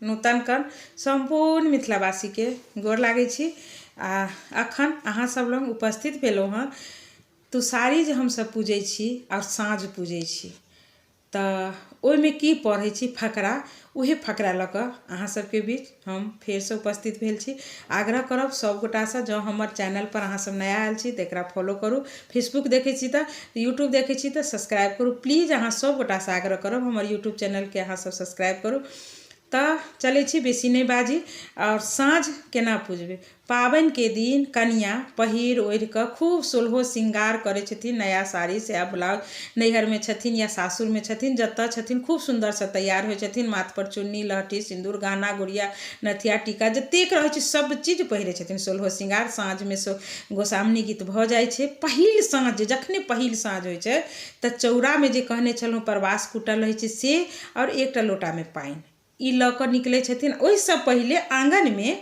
नूतन कर्ण सम्पूर्ण मिथिलावासीके गोर लागै छी आ अखन अहाँ सब लग उपस्थित भेलहुँ हँ तुषारी जे हमसब पूजै छी आओर साँझ पूजै छी तऽ ओहिमे की पढ़ै छी फकरा उहे फकरा लऽ कऽ अहाँ सबके बीच हम फेरसँ उपस्थित भेल छी आग्रह करब सब गोटासँ जँ हमर चैनलपर अहाँ सब नया आयल छी तऽ एकरा फॉलो करू फेसबुक देखै छी तऽ यूट्यूब देखै छी तऽ सब्सक्राइब करू प्लीज अहाँ सब गोटासँ आग्रह करब हमर यूट्यूब चैनलके अहाँ सब सब्सक्राइब करू तऽ चलै छी बेसी नहि बाजी आओर साँझ केना पुजबै पाबनिके दिन कनिआँ पहिर ओढ़ि कऽ खूब सोलहो श्रृंगार करै छथिन नया साड़ी साया ब्लाउज नैहरमे छथिन या सासुरमे छथिन जतऽ छथिन खूब सुन्दरसँ तैयार होइ छथिन माथपर चुन्नी लहठी सिन्दूर गहना गुड़िया नथिया टीका जतेक रहै छै सब चीज पहिरै छथिन सोलहो श्रृंगार साँझमे गोसाउनी गीत भऽ जाइ छै पहिल साँझ जखने पहिल साँझ होइ छै तऽ चौरामे जे कहने छलहुँ परवास कुटल रहै छै से आओर एकटा लोटामे पानि ई लऽ कऽ निकलै छथिन ओहिसँ पहिले आँगनमे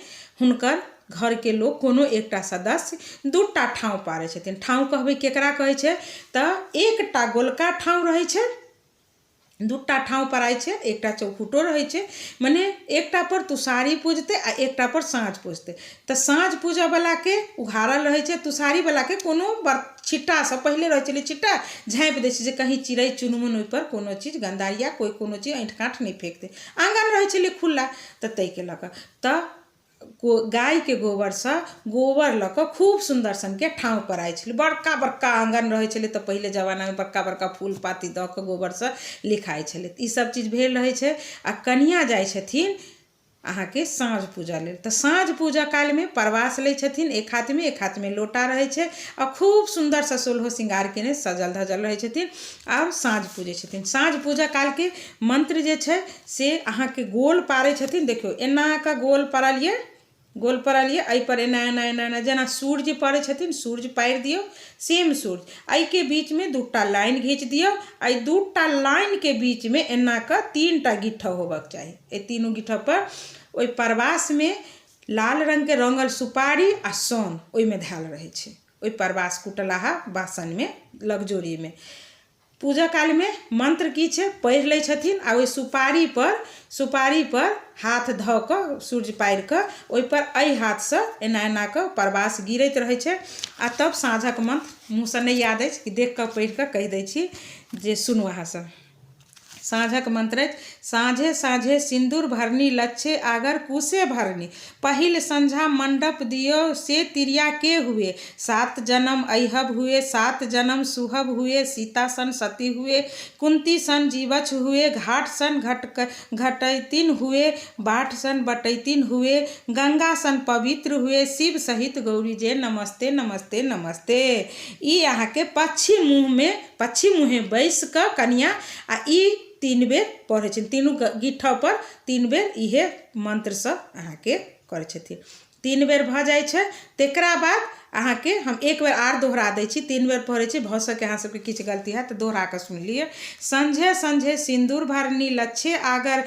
हुनकर घरके लोक कोनो एकटा सदस्य दूटा ठाँव पारै छथिन ठाँव कहबै केकरा कहै छै तऽ एकटा गोलका ठाँव रहै छै दूटा ठाँव पराइ छै एकटा चौखुटो रहै छै मने एकटा पर तुषारी पूजतै आ एकटा पर साँझ पूजतै तऽ साँझ पूजऽवलाके उघारल रहै छै तुषारीवलाके कोनो बर छिट्टासँ पहिले रहै छलै छिट्टा झाँपि दै छै जे कहीँ चिड़ै चुनमुन ओहिपर कोनो चीज गन्दा या कोइ कोनो चीज ऐँठ काँठ नहि फेक दै आँगन रहै छलै खुल्ला तऽ ताहिके लऽ कऽ तऽ गायके गोबरसँ गोबर लऽ कऽ खूब सुन्दर सनके ठाँव पराइ छलै बड़का बड़का आँगन रहै छलै तऽ पहिले जमानामे बड़का बड़का फूल पाती दऽ कऽ गोबरसँ लिखाइ छलै तऽ ईसभ चीज भेल रहै छै आ कनिआँ जाइ छथिन अहाँके साँझ पूजऽ लेल तऽ साँझ पूजऽ कालमे परवास लै छथिन एक हाथमे एक हाथमे लोटा रहै छै आ खूब सुन्दरसँ सोलहो श्रृंगार केने सजल धजल रहै छथिन आओर साँझ पूजै छथिन साँझ पूजऽ कालके मन्त्र जे छै से अहाँके गोल पारै छथिन देखियौ एना कऽ गोल पारलियै गोल पारलियै एहिपर एना एना एना एना जेना सूर्य पड़ै छथिन सूर्य पारि दियौ सेम सूर्य एहिके बीचमे दूटा लाइन घीच दियौ एहि दूटा लाइनके बीचमे एना कऽ तीनटा गिट्ठा होबऽके चाही एहि तीनू गिट्ठपर ओहि परवासमे लाल रङ्गके रङ्गल सुपारी आ सोन ओहिमे धयल रहै छै ओहि परवास कुटलाहा बासनमे लगजोरीमे पूजा कालमे मन्त्र की छै पढ़ि लै छथिन आ ओहि सुपारीपर सुपारीपर हाथ धऽ कऽ सूर्य पारि कऽ ओहिपर एहि हाथसँ एना एना कऽ परवास गिरैत रहै छै आ तब साँझक मन्त्र मुँहसँ नहि याद अछि कि देख कऽ पढ़ि कऽ कहि दै छी जे सुनू अहाँसभ साँझक मन्त्र अछि साँझे साँझे सिन्दूर भरनी लच्छे आगर कुशे भरनी पहिल संझा मण्डप दियौ से तिरिया के हुए सात जनम ऐहब हुए सात जनम सुहब हुए सीता सन सती हुए कुन्ती सन जीवछ हुए घाट सन घट घटैतिन हुए बाट सन बटैतिन हुए गंगा सन पवित्र हुए शिव सहित गौरी जे नमस्ते नमस्ते नमस्ते ई अहाँके पच्छिम मुँहमे पच्छिम मुँहे बैसि कऽ कनिआँ आ ई तीन बेर पढ़ै छथिन तीनू गिट्ठपर तीन बेर इहे मन्त्रसँ अहाँके करै छथिन तीन बेर भऽ जाइ छै तकरा बाद अहाँके हम एक बेर आर दोहरा दै छी तीन बेर पढ़ै छी भऽ सकै अहाँ सबके किछु गलती हैत तऽ दोहरा कऽ सुनि लिअ संझे संझे सिन्दूर भरनी लच्छे आगर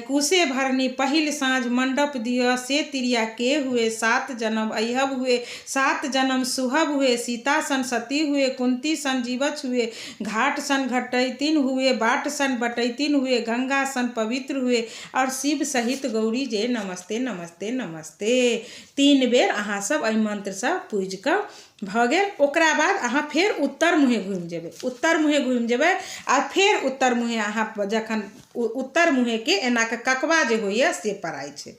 कुशे भरनी पहिल साँझ मण्डप दिअ से तिरिया के हुए सात जनम अइहब हुए सात जनम सुहब हुए सीता सन सती हुए कुन्ती सन जीवछ हुए घाट सन घटैतिन हुए बाट सन बटैतिन हुए गंगा सन पवित्र हुए आओर शिव सहित गौरी जे नमस्ते नमस्ते नमस्ते तीन बेर अहाँ सब एहि मन्त्रसँ पूजि कऽ भऽ गेल ओकरा बाद अहाँ फेर उत्तर मुँहे घुमि जेबै उत्तर मुँहे घुमि जेबै आ फेर उत्तर मुँहे अहाँ जखन उत्तर मुँहेके एना कऽ ककबा जे होइए से पराइ छै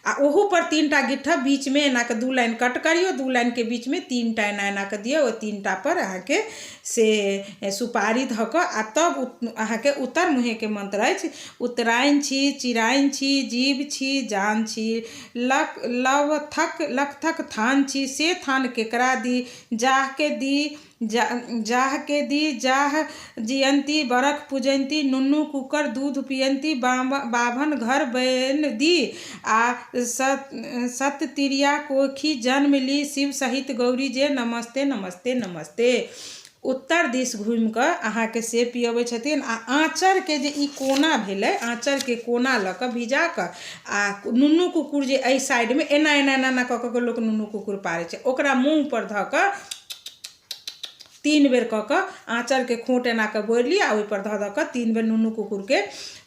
आ ओहूपर तीन टा गिट्ठा बीचमे एना कऽ दू लाइन कट करियौ दू लाइनके बीचमे तीन टा एना एना कऽ दियौ ओहि तीन टा पर अहाँके से सुपारी धऽ कऽ आ तब अहाँके उत्तर मुँहेके मन्त्र अछि उत्तरायण छी चिरायण छी जीव छी जान छी लक लव थक लखथक थान छी से थान केकरा दी जाहके दी जा जाहके दी जाह जियन्ती बरख पूजयन्ती नुनू कुकर दूध पियन्ती बाभन घर बैन दी आ सत सततिरिया कोखि जन्म ली शिव सहित गौरी जे नमस्ते नमस्ते नमस्ते उत्तर दिस घुमि कऽ अहाँके से पियबै छथिन आ आँचरके जे ई कोना भेलै आँचरके कोना लऽ कऽ भिजा कऽ आ नुनू कुकुर जे एहि साइडमे एना एना एना एना कऽ कऽ लोक नुनू कुकुर पारै छै ओकरा मूँहपर धऽ कऽ 3 बेर कऽ कऽ आँचरके खोँट एना कऽ बोरि ली आ ओहिपर धऽ धऽ कऽ 3 बेर नुनू कुकुरके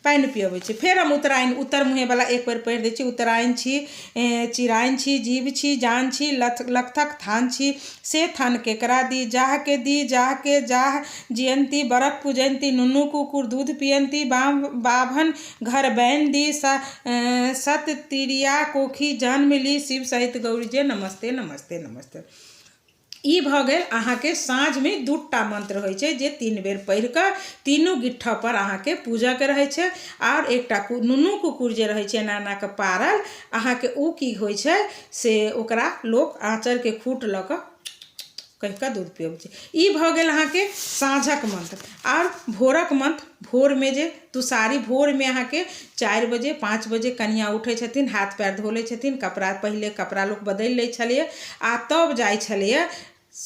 पानि पियबै छी। फेर हम उत्तरायण उत्तर मुँहेवला एक बेर पढ़ि दै छी। उत्तरायण छी, चिरायण छी, जीव छी, जान छी, लखथक थान छी, से थान केकरा दी, जाहके दी, जाहके जाह जियन्ती, बरख पूजयन्ती, नुनू कुकुर दूध पियन्ती, बाभन घर बैन दी, सत तिरिया कोखी जन्म ली, शिव सहित गौरी जे नमस्ते नमस्ते नमस्ते। ई भऽ गेल अहाँके साँझमे 2टा मंत्र होइ छै जे 3 बेर पढ़ि कऽ तीनू गिट्ठा पर अहाँके पूजऽके रहै छै। आओर एकटा नुनू कुकुर जे रहै छै एना एना कऽ पारल अहाँके, ओ की होइ छै से ओकरा लोक आँचरके खूट लऽ कऽ कहि कऽ दूध पियबै छै। ई भऽ गेल अहाँके साँझक मंत्र। आओर भोरक मंत्र, भोरमे जे तुषारी, भोरमे अहाँके 4 बजे 5 बजे कनिया उठै छथिन, हाथ पैर धो लै छथिन, कपड़ा पहिले कपड़ा लोक बदलि लै छलैए आ तब जाइ छलैए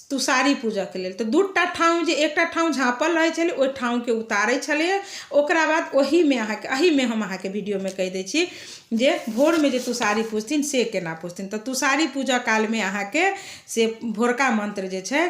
तुषारी पूजऽके लेल। तऽ 2टा ठाँव जे एकटा ठाँव झाँपल रहै छलै ओहि ठाँवके उतारै छलैए। ओकरा बाद ओहीमे अहाँके, एहीमे हम अहाँके वीडियोमे कहि दै छी जे भोरमे जे तुषारी पूजथिन से केना पूजथिन। तऽ तुषारी पूजऽ कालमे अहाँके से भोरका मंत्र जे छै,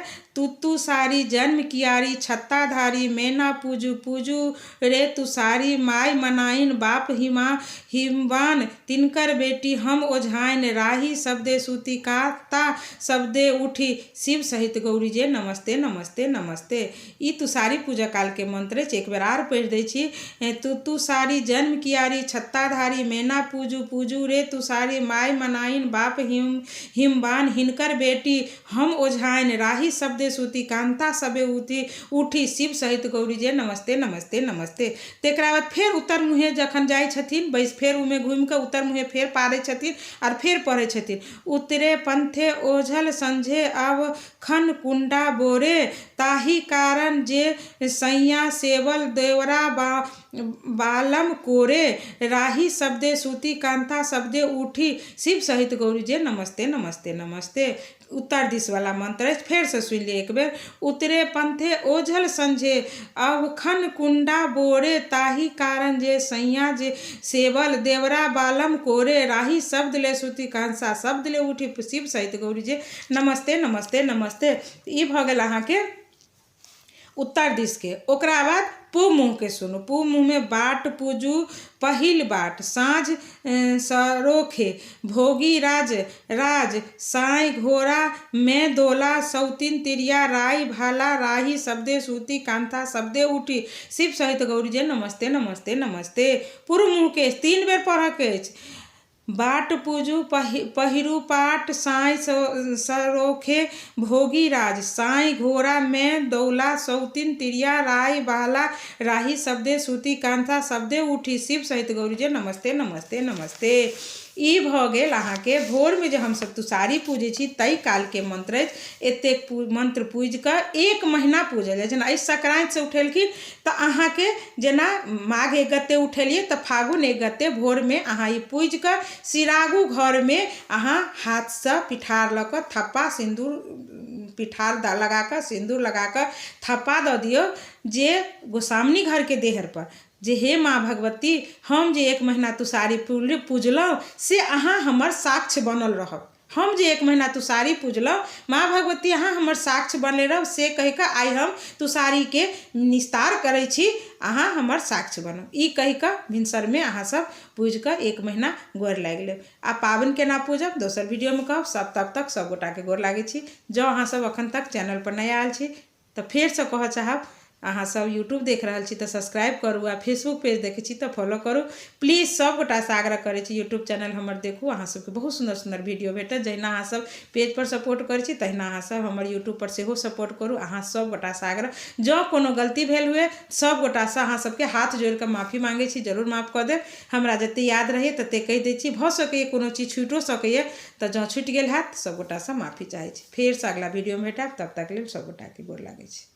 तू सारी जन्म कियारी छत्ताधारी मैना पूजू पूजू रे तुषारी माय मनाइन बाप हिमा हिमवान तिनकर बेटी हम ओझाइन राही शब्दे सूती काता शब्दे उठी शिव सहित गौरी जे नमस्ते नमस्ते नमस्ते। ई तुषारी पूजा काल के मंत्र अछि। एक बेर आर पढ़ि दै छी। तू सारी जन्म कियारी छत्ताधारी मैना पूजू पूजू रे तुषारी माय मनाइन बाप हिमवान हिनकर बेटी हम ओझाइन राही शब्दे सूती कांता सबे उठी उठी शिव सहित गौरी जे नमस्ते नमस्ते नमस्ते। तकरा बाद फेर उत्तर मुँहे जखन जाइ छथिन बैस, फेर ओहिमे घुमि कऽ उत्तर मुँहे फेर पारै छथिन आर फेर पढ़ै छथिन। उत्तरे पंथे ओझल संझे अब खन कुंडा बोरे ताहि कारण जे सैया सेवल देवरा बालम कोरे राही शब्दे सूती कांता शब्दे उठी शिव सहित गौरी जे नमस्ते नमस्ते नमस्ते। उत्तर दिस वाला मंत्र अछि, फेरसँ सुनि लिअ एक बेर। उत्तरे पंथे ओझल संझे अवखन कुंडा बोरे ताहि कारण जे सैया जे सेवल देवरा बालम कोरे राही शब्द ले सूती कांसा शब्द ले उठी शिव सहित गौरी जे नमस्ते नमस्ते नमस्ते। ई भऽ गेल अहाँके उत्तर दिसके। ओकरा बाद पूब मुँहके सुनू। पूब मुँहमे बाट पूजू पहिल बाट साँझ सरोखे भोगी राज राज साँय घोड़ा में दोला सौतिन तिरिया राई भाला राही शब्दे सूती कांथा शब्दे उठी शिव सहित गौरी जे नमस्ते नमस्ते नमस्ते। पूर्व मुँहके 3 बेर पढ़ऽके अछि। बाट पूजू पहिरू पाट साँय सरोखे भोगी राज साँय घोड़ा में दौला सौतिन तिरिया राय बाला राही शब्दे सूती कांथा शब्दे उठी शिव सहित गौरी जे नमस्ते नमस्ते नमस्ते। ई भऽ गेल अहाँके भोरमे जे हमसब तुषारी पूजै छी ताहि कालके मंत्र अछि। एतेक मंत्र पूजि कऽ 1 महीना पूजल जाइ छै। जेना एहि संक्रान्तिसँ उठेलखिन तऽ अहाँके जेना माघ 1 गते उठेलियै तऽ फागुन 1 गते भोरमे अहाँ ई पूजि कऽ सिरागू घरमे अहाँ हाथसँ पिठार लऽ कऽ थप्पा सिन्दूर पिठार लगा कऽ सिन्दूर लगा कऽ थप्पा दऽ दियौ जे गोसामनी घरके देहर पर जे हे माँ भगवती हम जे 1 महीना तुषारी पूजलहुँ से अहाँ हमर साक्ष्य बनल रहब। हम जे 1 महीना तुषारी पूजलहुँ माँ भगवती अहाँ हमर साक्ष्य बनले रहब से कहि कऽ आइ हम तुषारीके निस्तार करै छी, अहाँ हमर साक्ष्य बनब। ई कहि कऽ भिनसरमे अहाँ सब पूजि कऽ 1 महीना गोर लागि लेब। आ पाबनि केना पूजब दोसर वीडियोमे कहब। सब तब तक सब गोटाके गोर लागै छी। जँ अहाँ सब अखन तक चैनल पर नहि आयल छी तऽ फेरसँ कहऽ चाहब अहाँ सब यूट्यूब देख रहल छी तऽ सब्सक्राइब करू आ फेसबुक पेज देखै छी तऽ फॉलो करू। प्लीज सब गोटासँ आग्रह करै छी यूट्यूब चैनल हमर देखू, अहाँ सबके बहुत सुन्दर सुन्दर वीडियो भेटत। जहिना अहाँ सब पेज पर सपोर्ट करै छी तहिना अहाँ सब हमर यूट्यूब पर सेहो सपोर्ट करू। अहाँ सब गोटासँ आग्रह, जँ कोनो गलती भेल हुए सब गोटासँ अहाँ सबके हाथ जोड़ि कऽ माफी मांगै छी, जरूर माफ कऽ देब। हमरा जते याद रहैए तते कहि दै छी, भऽ सकैए कोनो चीज छुटियो सकैए तऽ जँ छुटि गेल हैत सब गोटासँ माफी चाहै छी। फेरसँ अगिला वीडियोमे भेटब, तब तक लेल सब गोटाके गोर लागै छी।